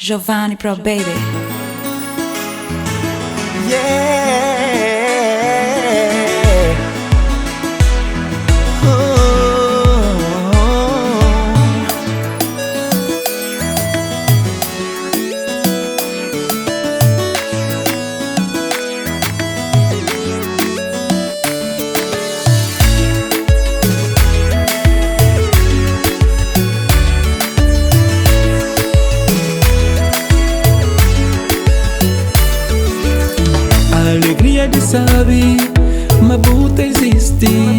Giovanni Pro Baby. Yeah. Oh. Alegria di sabe ma bu ta izisti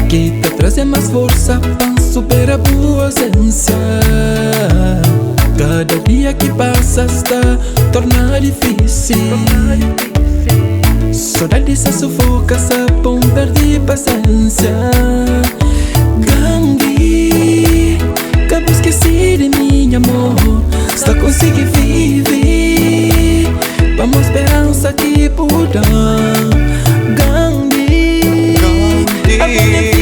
Ki ta traze más forsa pa N supera bu ausensia Kada dia ki pasa sta torna difísil Sodadi sa sufoka sa pô-m perde pasiénsia Gandhi Ka bu skese di mi nh'amor Sta konsigi vive Pamo speransa ki bu da Gandhi. Gandhi.